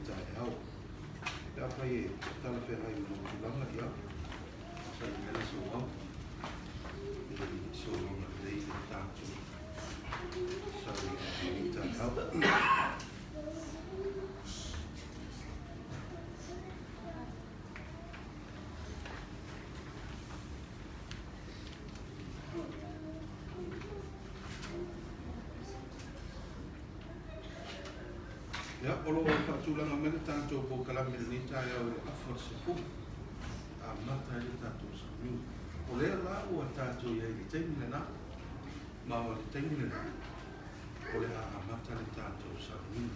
taeao. Pe afai e talafeagai ma lou tulaga, ia, saili mai le sou au i le sologa lelei le tatou sauniga i lenei taeao. Ia, o lo o faatulaga mai le tatou polokalame i lenei taeao i le afa o le 10, amata ai le tatou sauniga. O lea la ua tatou i ai i le taimi lena, ma o le taimi lena, o le a amata le tatou sauniga.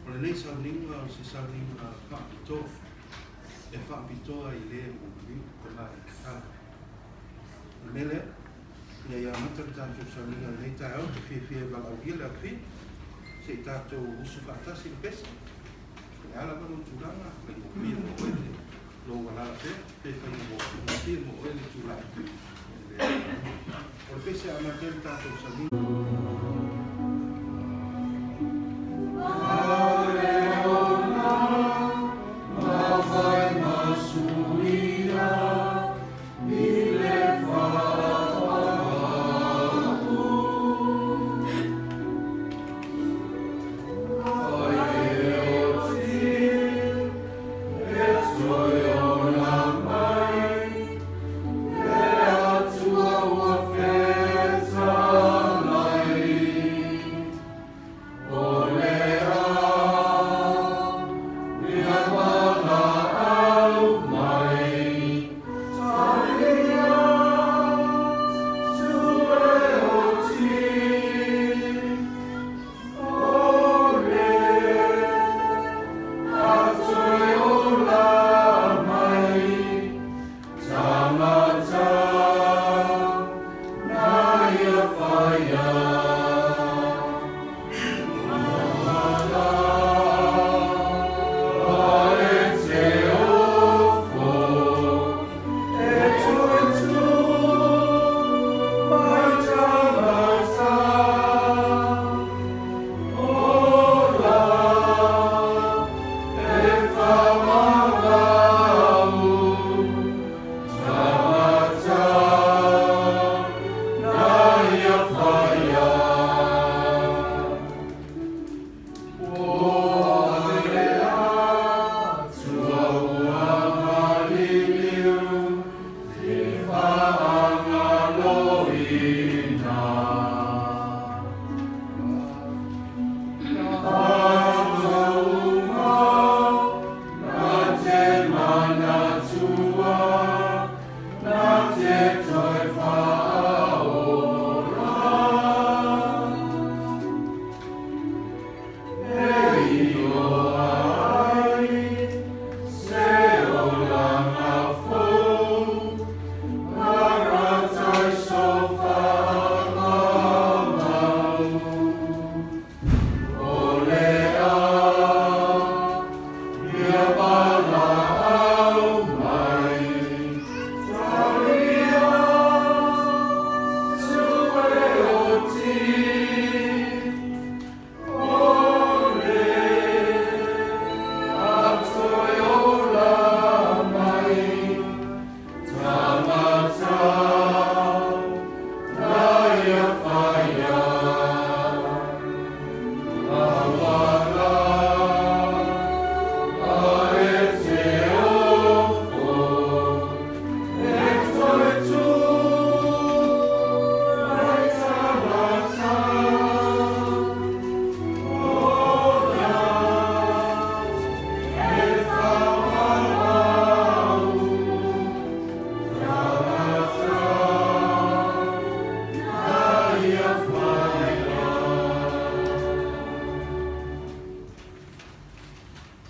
O lenei sauniga o se sauniga faapitoa, e faapitoa i le ua maliu tamai tatalo. O le mea lea, ina ia amata le tatou sauniga i lenei taeao, ou te fiafia e valaaulia le Alofia, se i tatou usu faatasi i le pese. O le a lava lou tulaga, faigofie mo oe le lou alaala pea, pe faigofie mo oe le tulai i le O le pese e amata ai le tatou sauniga.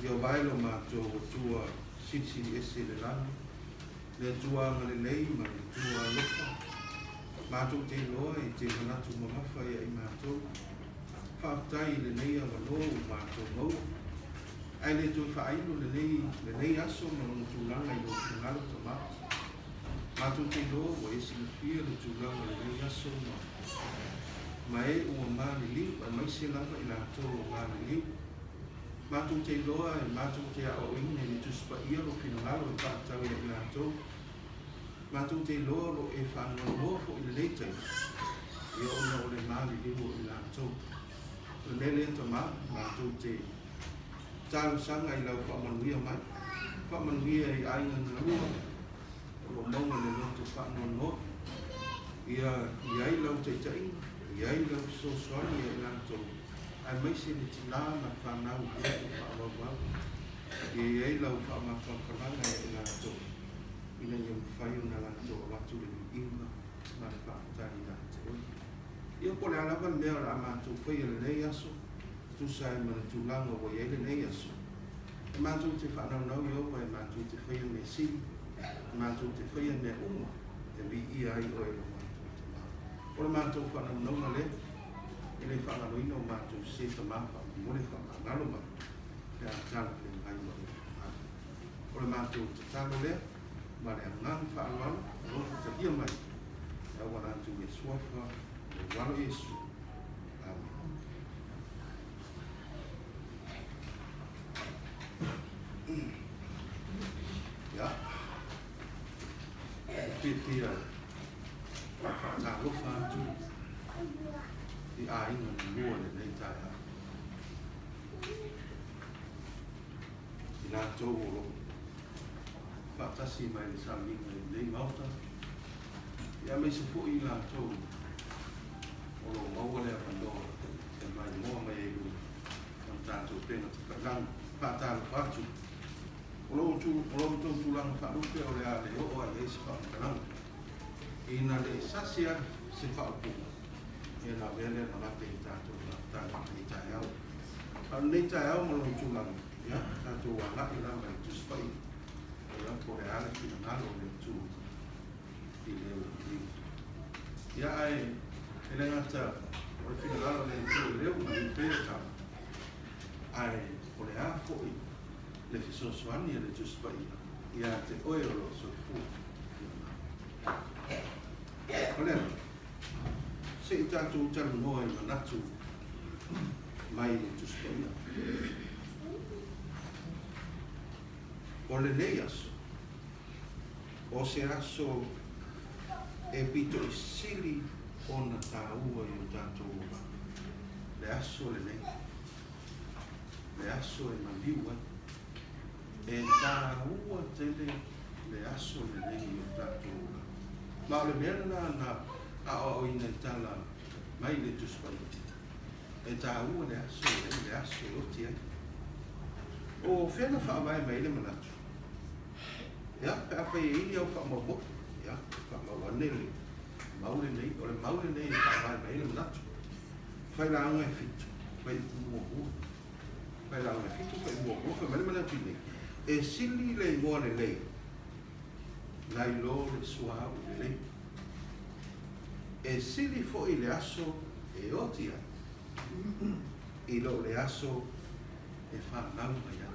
Ieova e lo matou Atua Silisili Ese i le lagi, le Atua agalelei ma le Atua alofa, matou te iloa e te manatu mamafa ia i matou. Faafetai i lenei avanoa ua matou maua, ae le toe faailo lenei lenei aso ma lona tulaga i lou finagalo Tama. Matou te iloa ua e silafia le tulaga o lenei aso ma ma e ua maliliu, aemaise lava i latou ua maliliu. Matou te iloa e matou te aoaoina i le Tusi Paia lou finagalo e faatatau ia i latou. Matou te iloa o lo o e faanoanoa foi i lenei taimi, ia ona o le maliliu o i latou. O le mea lea Tamā, matou te talosaga i lau faamanuia mai, faamanuia i aiga galua o lo o maua i le loto faanoanoa, ia i ai lau taitaiga, i ai lau fesoasoani ia i latou, aemaise le tina ma le fanau i loto faavauvau, ia i ai lau faamafanafanaga ia i latou, ina ia mafai ona latou avatu le viiga ma le faafetai ia te oe. Ia po o le a lava le mea o le a matou faia i lenei aso, e tusa ai ma le tulaga ua i ai lenei aso, e matou te faanaunau Ieova e matou te faia mea sili, e matou te faia mea uma e viia ai oe lo matou Tama. O le matou faanaunauga lea, e le faagaloina o matou se Tama faamolemole faamagalo mai pe a talafeagai ma lou finagalo. O le matou tatalo lea ma le agaga faaaloalo, alofa talia mai e auala atu i le Suafa o lou Alo Iesu. Amene. Ia, e fiafia faatalofa atu i aiga lua i lenei taeao. I latou o lo o faatasi mai i le sauniga i lenei Maota, ia aemaise foi i latou o lo o maua le avanoa e maimoa mai ai i luga o le tatou upega tafailagi. Faatalofa atu. O lo outou tulaga faalupe o le a le oo lava i ai se faamatalaga. Ina ne i sasi lava se faaupuga, ia ona avea lea ma lape i tatou gafatagi i lenei taeao. A o lenei taeao ma lona tulaga, ia, tatou agai lava i le Tusi Paia, ia, po o le a le finagalo o le Atua i le ululiu. Ia, ae e le gata o le finagalo o le Atua i le ululiu pei o tala, ae o le a foi le fesoasoani a le Tusi Paia ia te oe o lou soifua. O le ala, se i tatou talanoa i manatu mai le Tusi Paia. O lenei aso, o se aso e pito i sili ona taua i o tatou olaga, le aso lenei. Le aso e maliu ai. E taua tele le aso lenei i o tatou olaga. Ma o le mea lena na aoaoina i tala mai le Tusi Paia. E taua le aso lenei, le aso e oti ai. O fea na faavae mai ai le manatu? Ia, pe afai e i ai ni au faamaumauga, ia, faamau ane le mau lenei, o le mau lenei e faavae mai ai le manatu. Failauga e fitu, fuaiupu muamua. Failauga e fitu, fuaiupu muamua, fai mai le manatu i nei, E sili le igoa lelei nai lo le suauu lelei. E sili foi le aso e oti ai i lo le aso e fanau mai ai.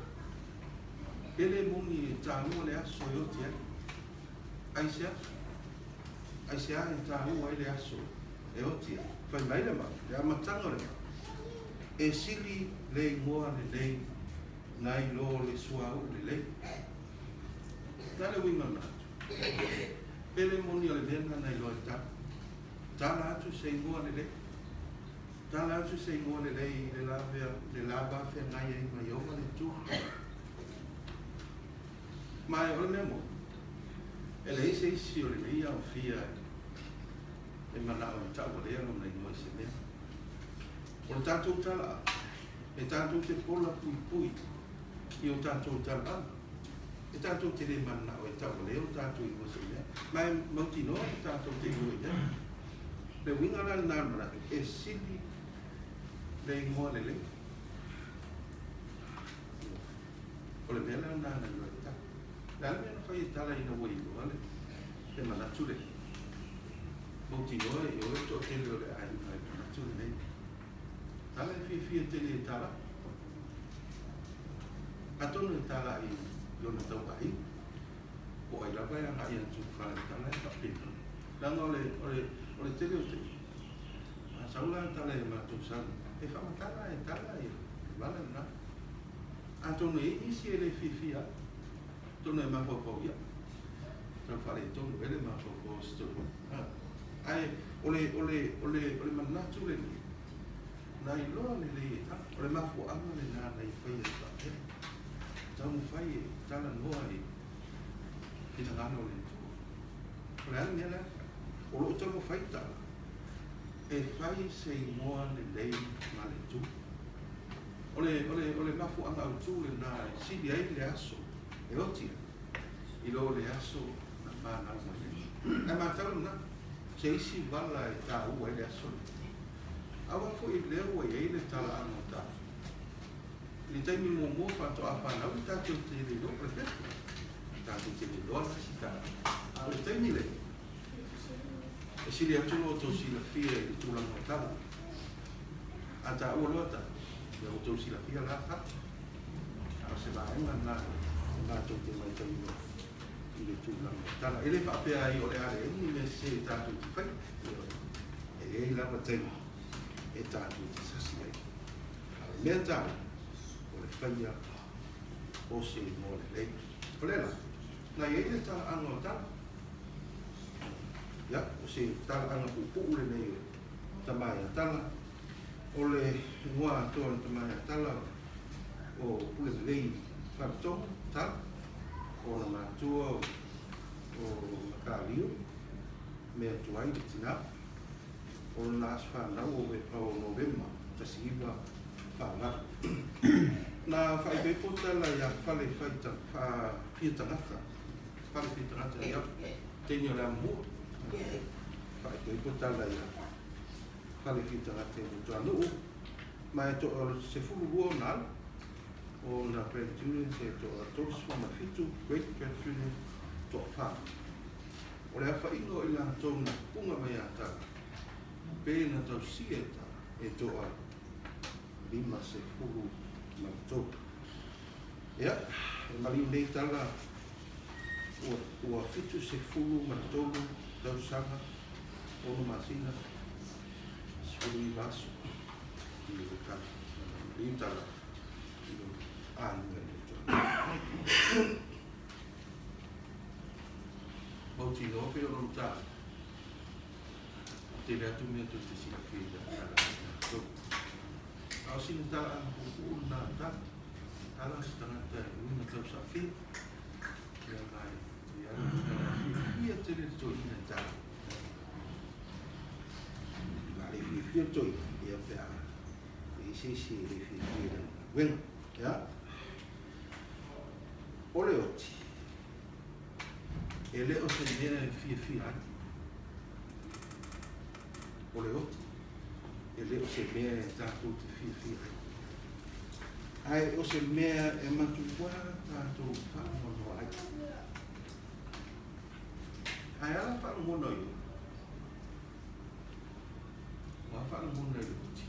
Pe le moni e taua le aso e oti ai? Aisea? Aisea e taua ai le aso e oti ai? Fai mai le mau, le amataga o le mau, E sili le igoa lelei nai lo le suauu lelei. Na le uiga o le manatu. Pe le moni o le mea lena na iloa e tala. Tala atu se igoa lelei. Tala atu se igoa lelei i le la le la va feagai ai ma Ieova le Atua. Ma e o le mea moni, e leai se isi o lenei aofia e manao e taualea lona igoa i se mea. O le tatou talaaga, e tatou te pola puipui i o tatou talaaga. E tatou te le mananao e taualea o tatou igoa i se mea, ma e mautinoa e tatou te igoa i ai. Le uiga la lena o le manatu, e sili le igoa lelei. O le mea la lena na iloa e tala. O le a le mea na fai e tala ina ua iloa le manatu lenei? Mautinoa e oe le toatele o le aiga i le manatu lenei. Tala e fiafia tele e tala. Atonu e tala i lona tauaiga, po o ai lava e agai atu i le fale tala e faapena. Leaga o le, o le, o le tele o taimi, a sau la tala i a matou sau, e faamatala e tala ia le vala lena. Atonu e i ai nisi e le fiafia ai, atonu e mafaufau, ia, tau faaletonu ea le mafaufau o si toeaina. Ae o le, o le, o le, o le manatu lenei, na iloa lelei e tala. O le mafuaaga lena na ia faia ai faapea. Taumafai e talanoa i finagalo o le Atua. O le a le mea la e fai? O lo o taumafai tala e fai se igoa lelei ma le Atua. O le, o le, o le mafuaaga autu lena e sili ai le aso e oti ai i lo le aso na fanau mai ai. Ae matau lena, se isi vala e taua ai le aso lenei. Aua foi lea ua i ai le talaaga o tatou. I le taimi muamua faatoa fanau le tatou te le iloa po o le pepe. Tatou te le iloa la si talaaga. A o le taimi lenei, e sili atu lo outou silafia i le tulaga o tala. A taua loa tala, ia ua outou silafia la tala. A o se vaega lena e matou te matauina i le tulaga o tala. E le faapea ai o le a leai ni mea sese tatou te faia. E i ai lava taimi e tatou te sasi ai. A o le mea taua, o le faia o se igoa lelei. O lea la, na i ai le talaaga o tala. Ia, o se talaaga puupuu lenei o tama ia Tala. O le igoa atoa o le tama ia Tala o Pulemalei Faletogo Tala. O ona matua o Makaliu, mea tuai le tina. O lona aso fanau o o Novema 1948. Na faaipoipo Tala ia Fale Fia Tagata, Fale Fia Tagata ia teine o le amomua. Faaipoipo Tala ia Fale Fia Tagata i Mutuanuu, ma e toa 12 ona alo. O ona grandchildren e toa 37, great grandchildren toa 4. O le aofaiga o i latou na puga mai ia Tala, pe na tausia e Tala, e toa 53. Ia, e maliu nei Tala ua, ua 73 tausaga, 6 masina, 19 aso i le Tala. Maliu Tala i le aiga i le Atua. Mautinoa pei ona ou taua, tele atu mea tou te silafia i lana tala a tatou. A o sina talaaga puupuu lena a tala, tala se tagata e uiga tausaafia, ia ma e i ai le tala e fiafia tele le toeaina e tala. A le fiafia le toeaina, ia pe a i ai se isi e le fiafia i lana galuega. Ia, o le oti, e le o se mea e fiafia ai. O le oti, e le o se mea e tatou te fiafia ai. Ae o se mea e matuā tatou faanoanoa ai. Ae a la faalogona i o? Ua faalogona i le oti.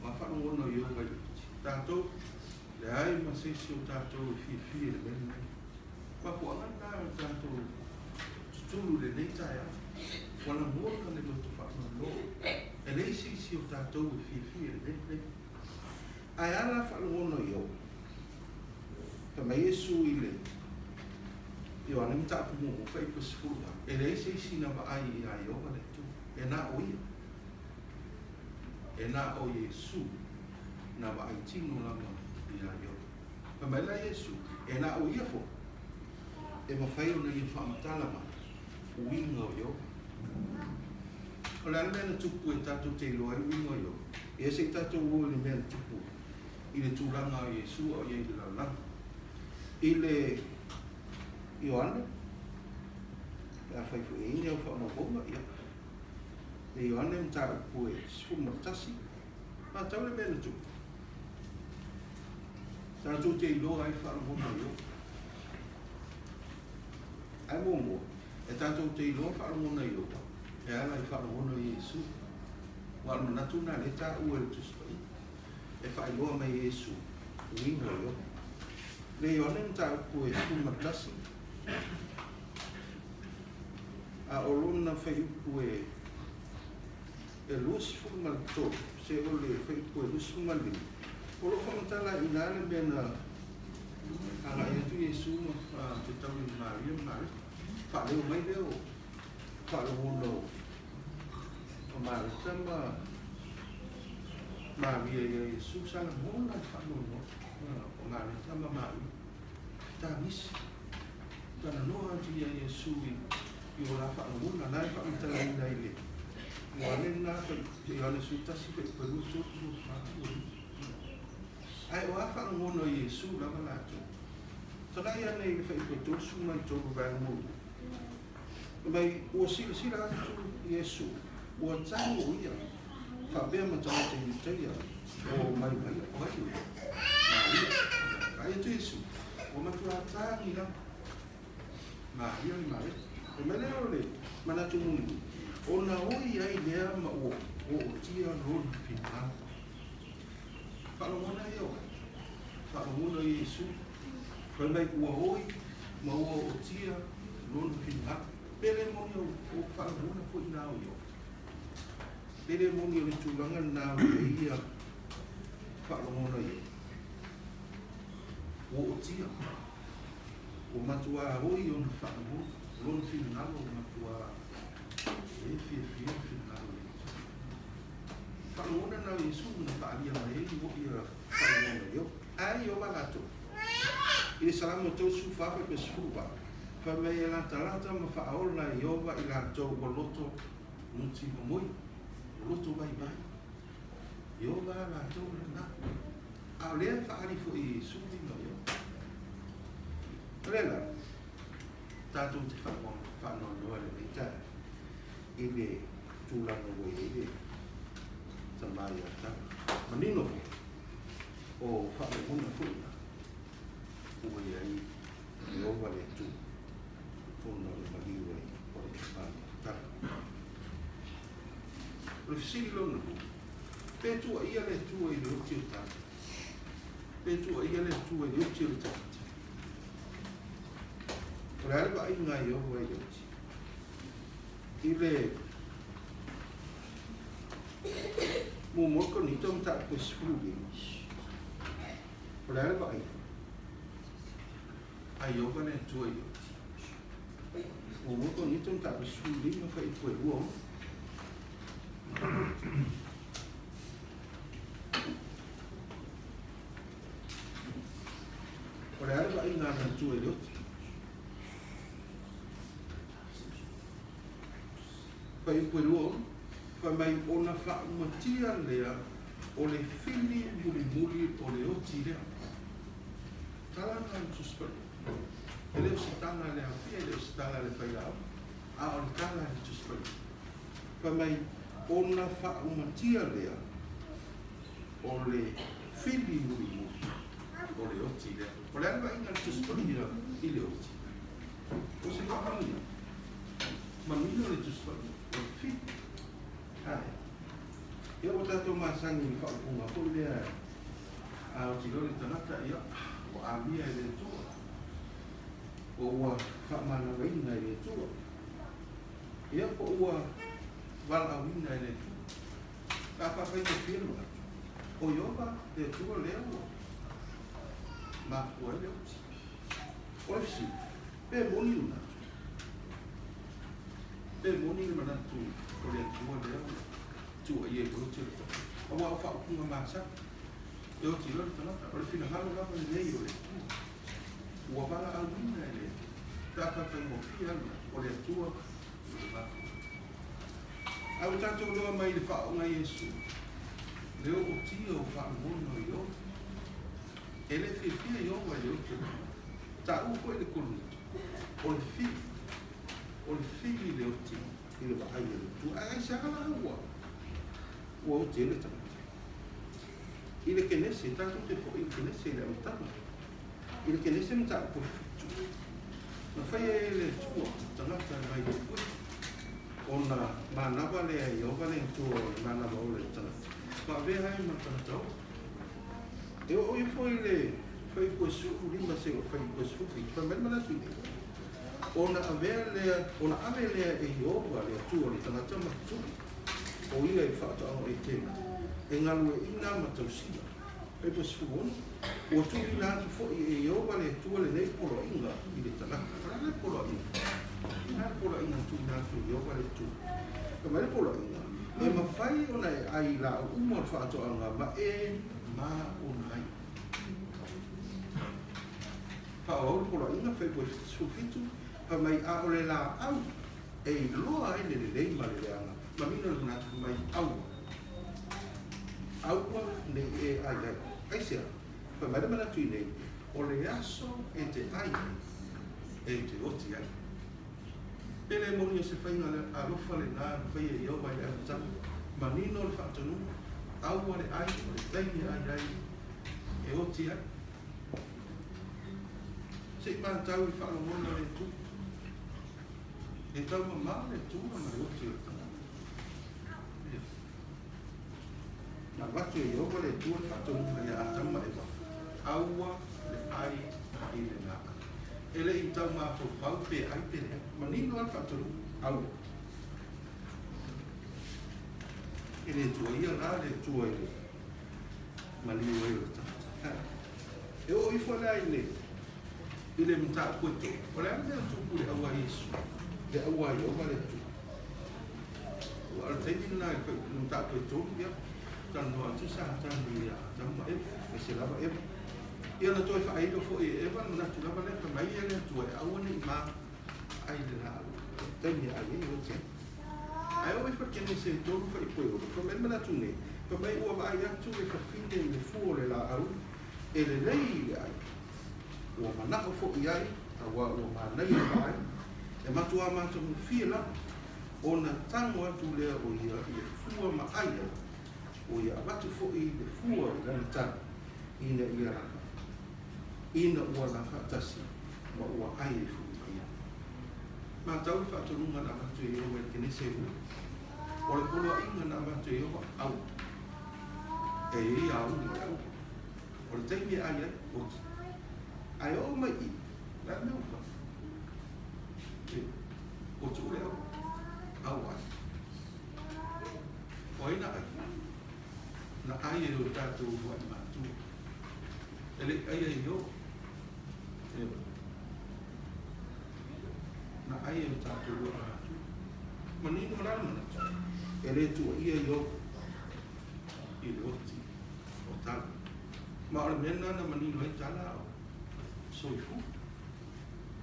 Ua faalogona i o i le oti. Tatou, leai ma se isi o tatou e fiafia i le mea lenei. Mafuaaga lena o le tatou tutulu i lenei taeao. Ua lagona le loto faanoanoa. E leai se isi o tatou e fiafia i le mea lenei. Ae a la faalogona i o? Fai mai Iesu i le Ioane mataupu muamua fuaiupu 18, e leai se isi na vaai ia Ieova le Atua, e na o ia. E na o Iesu na vaai tino lava ia Ieova. Fai mai la Iesu, e na o ia foi e mafai ona ia faamatala mai uiga o Ieova. O le a le mea na tupu e tatou te iloa ai uiga o Ieova? Ia se i tatou o i le mea na tupu i le tulaga o Iesu a o ia i le lalolagi. I le Ioane, pe afai foi e i ai ni au faamaumauga, ia, le Ioane mataupu e 11, matau le mea na tupu. Tatou te iloa ai faalogona o Ioba. Ae muamua, e tatou te iloa faalogona o Ioba, e ala i faalogona o Iesu. Aua o le manatu lena lea e taua e le Tusi Paia, e faailoa mai e Iesu uiga o Ioba. Le Ioane mataupu e 11, a o lona fuaiupu e 23, se o le fuaiupu e 25, o lo o faamatala i ina le mea na Agai atu Iesu ma fetaui ma Maria ma Mareta. Faaleo mai lea o faalogona o Mareta ma Maria ia Iesu, sa lagona le faanoanoa o Mareta ma Maria. Tagisi, talanoa atu ia Iesu i o la faalogona, na e faamatalaina i le Ioane lena, Ioane 11, fuaiupu 2, 3, 4, 5. Ae o a faalogona o Iesu lava latou? Tagai ane i le fuaiupu 33 vaega muamua. Fai mai, ua silasila atu Iesu, ua tau o ia, faapea ma tagata Iutaia ua omai ma ia, o ai o ia? Maria. Vaai atu Iesu, ua matuā tagi lava. Maria le Mareta. Fai mai lea o le manatu mulimuli, ona oi ai lea ma ua ootia lona finagalo. Faalogona ia o ai? Faalogona Iesu. Fai mai ua oi ma ua ootia lona finagalo. Pe le moni o faalogona foi na o Ioba. Pe le moni o le tulaga lena o le ia faalogona Ioba. Ua ootia. Ua matuā oi ona faalogona. Lona finagalo ua matuā e fiafia le finagalo o Iesu. Faalogona na o Iesu na faalia mai ai ia faalogona Ioba. Ae Ioba latou. I le Salamo 34 faipea 18, fai mai e latalata ma faaola Ioba i latou ua loto muti momoi, ua loto vaivai. Ioba latou lena. A o lea e faaali foi i Iesu lima Ioba. O lea la, tatou te faanoanoa lenei taeao i le tulaga ua i ai le tama ia Tala. Manino foi, o faalogona foi na ua i ai Ieova le Atua ona o le maliu ai o le tama ia Tala. O le fesili lona lua, pe tuuaia le Atua i le oti o Tala? Pe tuuaia le Atua i le oti o le tagata? O le a le vaaiga a Ieova i le oti? I le muamua Korinito mataupu e 15, o le a le vaaiga a Ieova le Atua i le oti? Muamua Korinito mataupu e 15 fuaiupu e 26. O le a le vaaiga a le Atua i le oti? Fuaiupu e 26, fai mai ona faaumatia lea o le fili mulimuli o le oti lea. Tala na le Tusi Paia. E le o se tala a le aofia, e le o se tala a le failauga, a o le tala a le Tusi Paia. Fai mai ona faaumatia lea o le fili mulimuli o le oti lea. O le a le vaaiga a le Tusi Paia i le oti? O se faamanuiaga. Manino le Tusi Paia, o le fili. Ae, ia ua tatou masani i le faaupuga foi lea, a oti loa le tagata, ia, ua amia e le Atua, o ua faamanavaina e le Atua, ia, po ua valaauina e le Atua. Pe a faafaigofie le manatu, o Ieova le Atua lea ua mafua ai le oti. O le fesili, pe moni le manatu? Pe moni le manatu o le Atua lea ua tuuaia i le oti o le tagata? Aua o faaupuga masani, e oti loa le tagata, o le finagalo lava lenei o le Atua. Ua valaauina e le Atua. Pe a faafaigofie lava le manatu, o le Atua ua mafua. Ae ua tatou iloa mai i le faaooga Iesu, le ootia o faalogona o Ioba. E le fiafia Ioba i le oti o le tagata. Taua foi le Korinito, o le fili, o le fili le oti i le vaai a le Atua. Ae aisea la ua ua oti ai le tagata? I le Kenese, tatou te foi i le Kenese i le amataga. I le Kenese mataupu e 7, na faia ai e le Atua tagata mai le puepu, ona manava lea e Ioba le Atua o le manava ola i le tagata, ma avea ai ma tagata ola. E oo ifo i le fuaiupu e 15 seia o le fuaiupu e 17, fai mai le manatu i nei, Ona avea lea, ona ave lea e Ieova le Atua o le tagata matua, o ia i faatoaga o Etena, e galueaiina ma tausia. Fuaiupu 16, Ua tuuina atu foi e Ieova le Atua lenei poloaiga i le tagata. O le a le poloaiga? O le a le poloaiga na tuuina atu e Ieova le Atua? Fai mai le poloaiga, E mafai ona e ai i laau uma o le faatoaga ma e maona ai. Faaauau le poloaiga, Fuaiupu 17, fai mai, A o le laau e iloa ai le lelei ma le leaga, manino le manatu, fai mai, Aua. Aua ne i e ai ai. Aisea? Fai mai le manatu i nei, o le aso e te ai ai, e te oti ai. Pe le moni o se faiga alofa lenā na faia e Ieova i le amataga, manino le faatonuga, aua le ai, o le taimi e ai ai, e oti ai. Se i matau i faalogona le Atua. E taumamao le Atua ma le oti o le tagata. Na avatu e Ieova le Atua le faatonuga iā Atamu ma Eva, Aua le ai i le lāʻau. E le i tau mafaufau pe ai pe leai. Manino lava le faatonuga, Aua. E le tuuaia la le Atua i le maliu ai o le tagata. E oo ifo la i le i le mataupu e tolu, o le a le mea o tupu i le ʻau a Iesu, le ʻau a Ieova le Atua? Ua o le taimi lena i le mataupu e tolu, ia, talanoa atu Satani ia Atamu ma Eva, aemaise lava Eva. Ia na toe faailo foi e Eva le manatu lava lea, fai mai ia le Atua e aua ne i ma ai le laau, taimi e ai ai e oti ai. Ae oo ifo i le Kenese e tolu faaipoiolo, fai mai le manatu nei, fai mai ua vaai atu le fafine i le fua o le laau, e lelei i le ai, Ua manao foi i ai, auā ua manaia le vaai, e matuā matagofie lava, ona tago atu lea o ia i le fua ma ai ai, o ia avatu foi le fua i lana tala, ina ia ina ua la faatasi ma ua ai ai foi ma ia. Matau le faatonuga na avatu e Ieova i le Kenese e lua. O le poloaiga na avatu e Ieova, aua. E i ai auga o le aua. O le taimi e ai ai, oti. Ae oo mai i, o le a le mea ua fai? E, ua tuu le au, au ai. O ai na ai? Na ai e o tatou uluai matua. E le i aia e Ieova. E, na ai e o tatou uluai matua. Manino la le manatu, e le tuuaia Ieova i le oti. O tala. Ma o le mea lena na manino ai tala o soifua.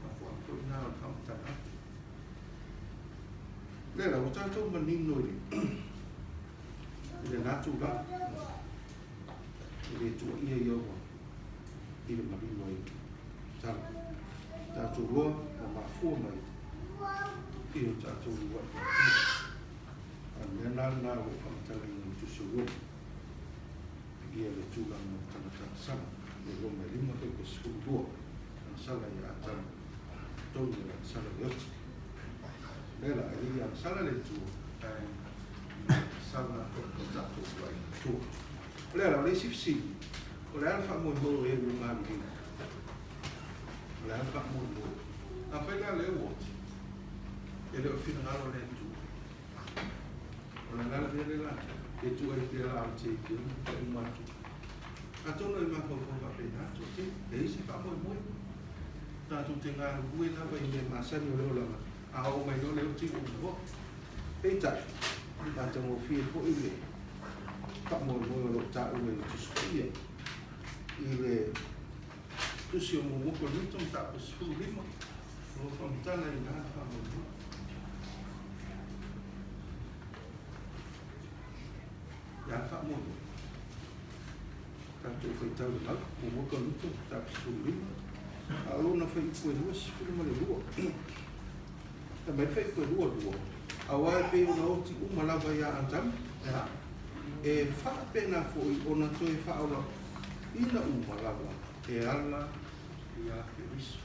Mafuaaga foi lena o le faamatalaga atu. Lea la, ua tatou manino i le i lena tulaga. E le tuuaia Ieova i le manino ai tala. Tatou loa ua mafua mai i o tatou luaʻi matua. A o le mea la lena ua ou faamatalaina i le tusi o Roma. Ia le tulaga o tagata agasala, le Roma e 5 pe 12, agasala ia Atamu, tonu o le agasala i le oti. O lea la, e le i agasala le Atua, ae na agasala o tatou uluai matua. O lea la, o le isi fesili, o le a le faamoemoe o e ua maliliu? O le a le faamoemoe? Afai la lea ua oti, e le o le finagalo o le Atua, O le ala lea le latou, e tuu ai pea la o te i te uma atu. Atonu e mafaufau faapena atu te, e leai se faamoemoe. Tatou te galulue lava i mea masani o le olaga, a oo mai loa le oti ua uma loa. Peitai, e matagofie foi le faamoemoe o lo o taua i le Tusi Paia, i le Tusi o Muamua Korinito mataupu 15, o lo o faamatala i ina le faamoemoe. Ia le faamoemoe. Tatou faitau le mau, Muamua Korinito mataupu 15, a o lona fuaiupu e 22. Fai mai le fuaiupu e 22, Auā e pei ona oti uma lava iā Atamu, e faapena foi ona toe faaolaina uma lava e ala iā Keriso.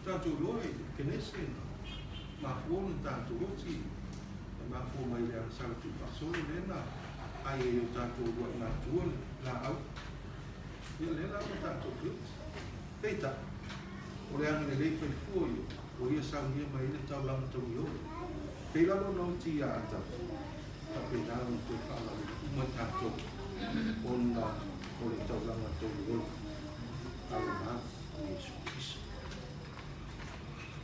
Tatou iloa i le Kenese na mafua ona tatou oti, e mafua mai i le agasala tuufaasolo lea na ai ai e o tatou uluai matua le laau. Ia lea la ua tatou feoti. Peitai, o le agalelei fai fua ia, ua ia saunia mai ai le taulaga tauiola. Pei lava ona oti iā Atamu, faapena ona toe faalalelo uma tatou. ona o le taulaga tauola Alo na o Iesu Keriso.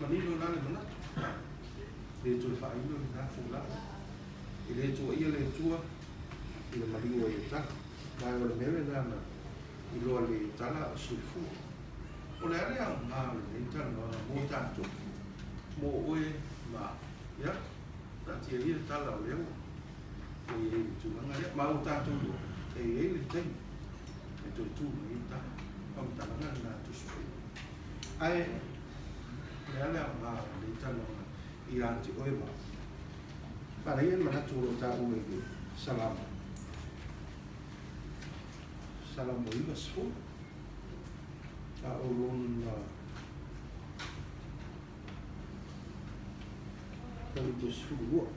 Manino la le manatu, e le toe faailo lena tulaga. E le tuuaia le Atua i le maliu ai o tala. Ma o le mea lena na iloa lelei e tala a o soifua. O le a le aoga o lenei talanoaga mo tatou, mo oe ma au? Ia, taatia ia tala o lea ua i ai i le tulaga lea. Ma ua tatou iloa, e i ai le taimi e toe tu mai ai tala. Faamatalaga lena a Tusi Paia. Ae, o le a le aoga o lenei talanoaga ia te oe ma au? Manaia le manatu o lo o taua i le Salamo, Salamo 90, a o lona 72.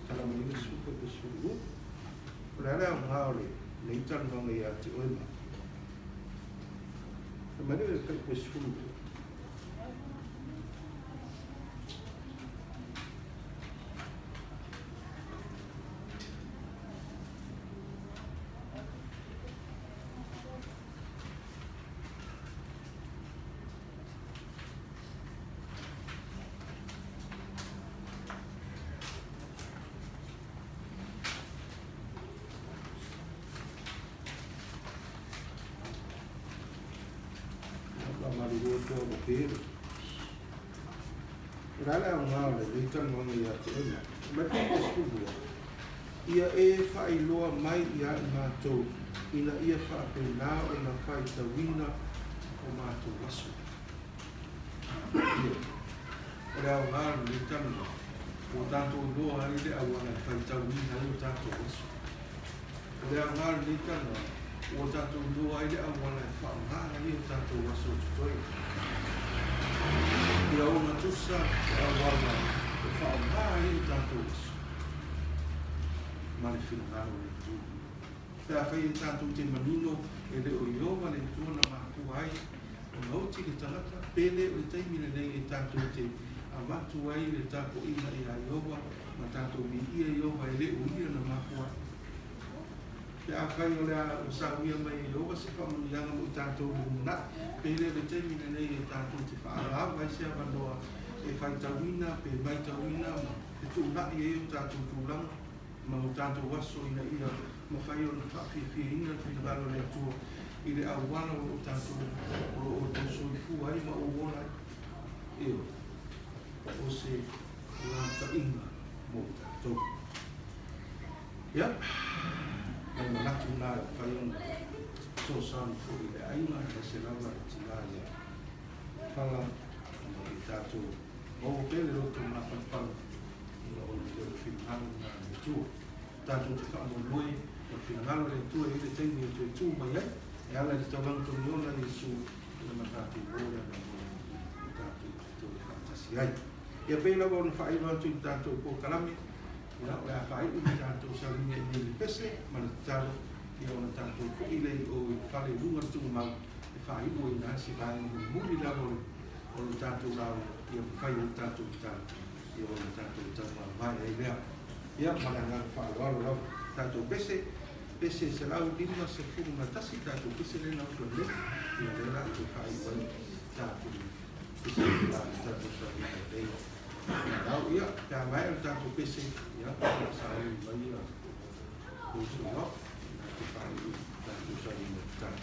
Salamo 90, 72. O le a le aoga o lenei talanoaga ia te oe ma au? Fai mai le 72. Faamalulu atu au Pere. O le a le aoga o lenei talanoaga ia te oe mai? Mai le 12, Ia e faailoa mai ia i matou ina ia faapena ona faitauina o matou aso. Ioe. O le aoga o lenei talanoaga, ua tatou iloa ai le auala e faitauina ai o tatou aso. O le aoga o lenei talanoaga, ua tatou iloa ai le auala e faaaoga ai o tatou aso o totoe. Ia ogatusa le auala e faaaoga ai o tatou aso ma le finagalo o le Atua. Pe afai e tatou te manino e le o Ieova le Atua na mafua ai ona oti le tagata, pe le o le taimi lenei e tatou te avatu ai le tapuaiga iā Ieova ma tatou viia Ieova e le o ia na mafua ai. Pe afai o le a ua sauia mai e Ieova se faamanuiaga mo i tatou i le lumanai, pe le o le taimi lenei e tatou te faaalaava ai se avanoa e faitauina pe maitauina ma fetuunai ai o tatou tulaga ma o tatou aso ina ia mafai ona faafiafiaina le finagalo o le Atua i le auala o lo o tatou o lo o outou soifua ai ma ou ola ai. Ioe, o se lataiga mo tatou. Ia, nai manatu na e mafai ona fesoasoani foi i le aiga aemaise lava le tina ia Fala ina ia tatou maua pea le loto mafanafana ina ona o le finagalo lena o le Atua. Tatou te faamoemoe o le finagalo o le Atua e i ai le taimi e toe tu mai ai e ala i le taulaga togiola Iesu ina ma tatou o le avanoa e tatou te toe faatasi ai. Ia pei lava ona faailoa atu i le tatou polokalame, ia o le a faaiu le tatou sauniga i nei le pese ma le tatalo, ia ona tatou foi lea i o i le fale i luga o le tugamau e faaiu ai na se vaega mulimuli lava o le o le tatou lauga, ia mafai ai le tatou tatalo, ia ona tatou taumamae ai lea. Ia ma le agaga faaaloalo lava. Tatou pese, pese 151 tatou pese lea na oso nei, ia lea la toe faaiu ai tatou pese la tatou sauniga i nei taeao. Ia, pe a maea le tatou pese, ia, sauni mai ia uso loa, tatou faaiu tatou sauniga tatalo.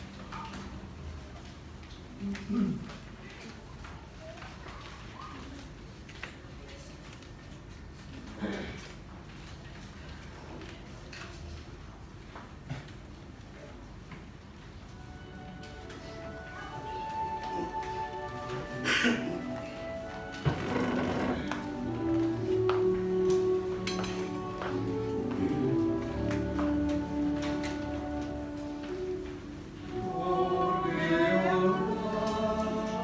O le ola.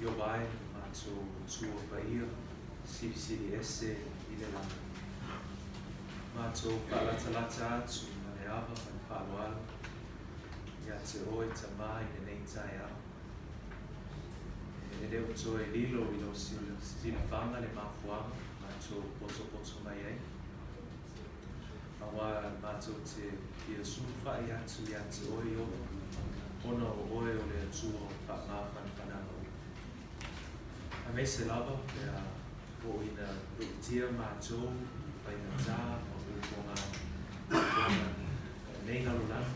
Ieova e, lo matou Atua Paia, Silisili Ese i le lagi. Matou faalatalata atu ma le ava ma le faaaloalo ia te Oe, Tamā, i lenei taeao. E le o toe lilo i lou silafaga le mafuaaga matou potopoto mai ai, aua matou te fia sulufai atu ia te Oe, Ieova, ona o Oe o le Atua o faamafanafanaga uma. Aemaise lava pe a oo ina luitia matou i faigata ma puapuaga o lenei lalolagi,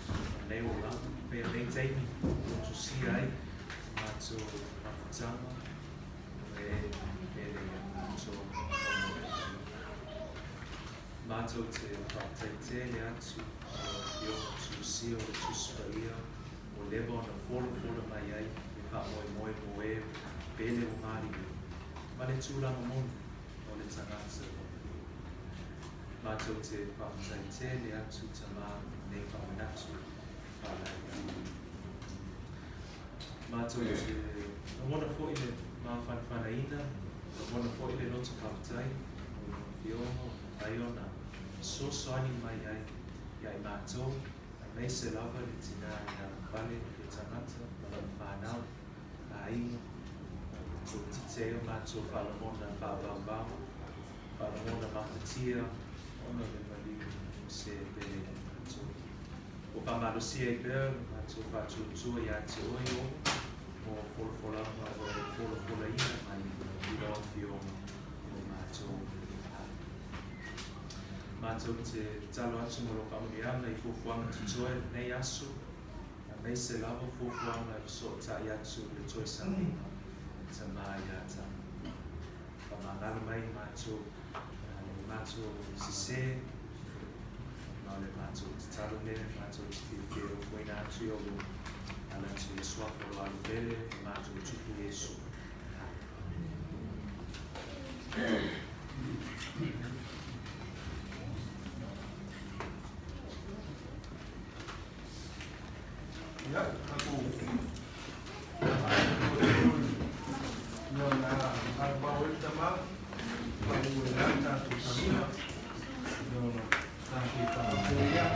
o lenei olaga, pei o nei taimi ua tusia ai matou mafutaga o e pele ia matou ona o le Atua. Matou te faafetai tele atu i lau Afioga Tusia o le Tusi Paia ua leva ona folafola mai ai le faamoemoe mo e pele ua maliliu ma le tulaga moni o le tagata ua maliliu. Matou te faafetai tele atu Tamā i lenei faamanatu faalaeiau. Matou te lagona foi le mafanafanaina, lagona foi le loto faafetai mo lau Afioga ua mafai ona fesoasoani mai ai ia i matou, aemaise lava le tina ia Fale le tagata ma lana fanau, aiga, toaitiiti ai o matou faalagona faavauvau, faalagona mafatia ona o le maliu o se pele ia matou. Ua faamalosia ai pea lo matou faatuatua ia te oe, Ieova, mo folafolaga ua e folafolaina mai i lau Afioga mo matou. Matou te tatalo atu mo lau faamanuiaga i fuafuaga totoe o lenei aso, aemaise lava fuafuaga e fesootai atu i le toe sauniga o le Tama ia Tama. Faamagalo mai i matou i matou sese, ma o le matou tatalo lea, matou te fiafia e ofoina atu i ou luma, ala atu i le Suafa o lo Alo Pele, o matou Tupu Iesu. Ia, tatou alabao ai le tama, faauu ai la le tatou sauniga, ona tatou faapea lea.